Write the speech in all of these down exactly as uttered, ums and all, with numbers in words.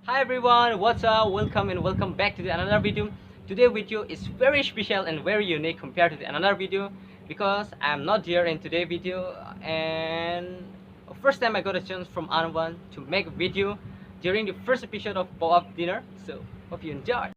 Hi everyone, what's up? Welcome and welcome back to the another video. Today video is very special and very unique compared to the another video because I'm not here in today video, and first time I got a chance from Anwan to make a video during the first episode of Pop Up Dinner. So hope you enjoy.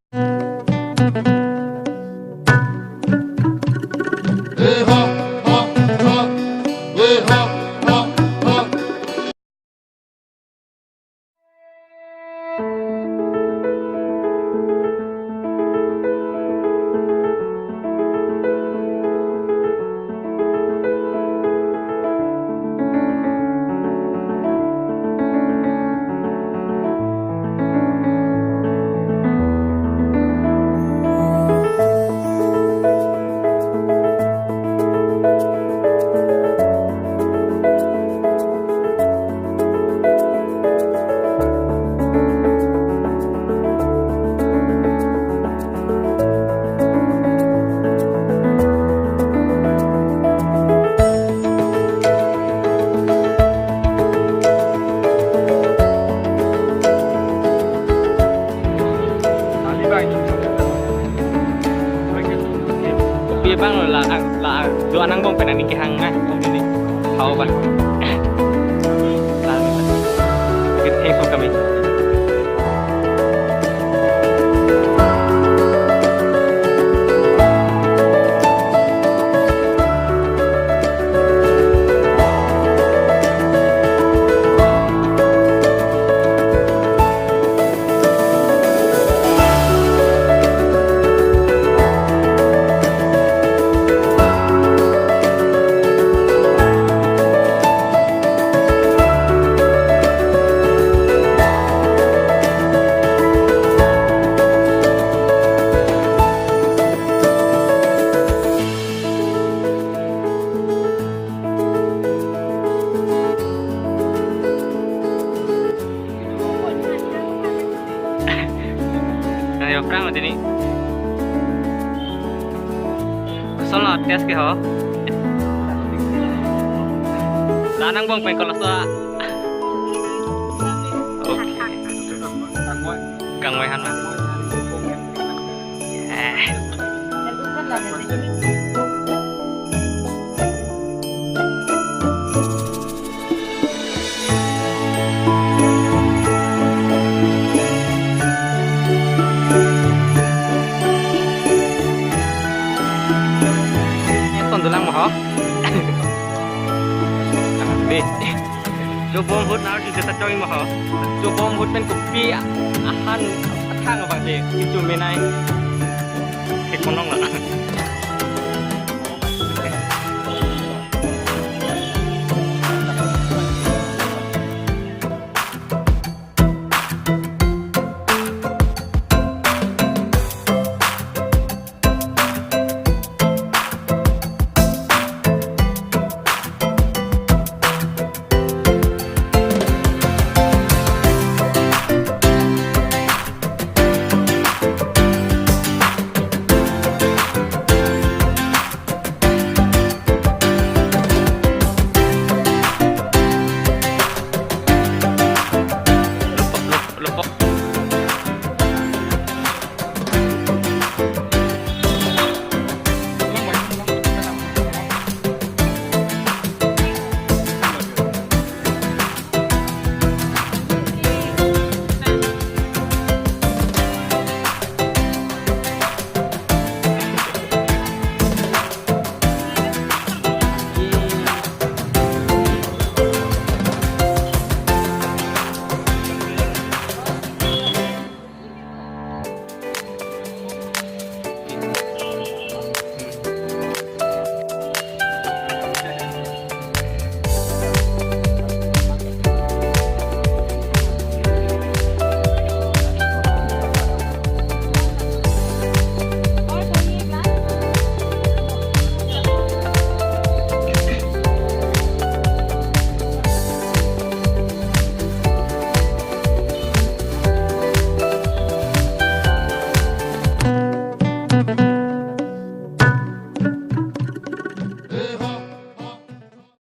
Kopi abang lo la, la, do anang bong pen aning kehang ngai, bong ini. Hau ba. La, okay, thanks for coming. Ayo, prang mati ni. Kosonlo test ke ho. La anang bong pen koloso. Okay. Kangvai han ma. Eh. Ton dolang mo ho. Dei. Chobom ahut nang arju ta choi mo ho. Chobom ahut pen kopi ahan athang abang dei. Itu menai. Ke konong la.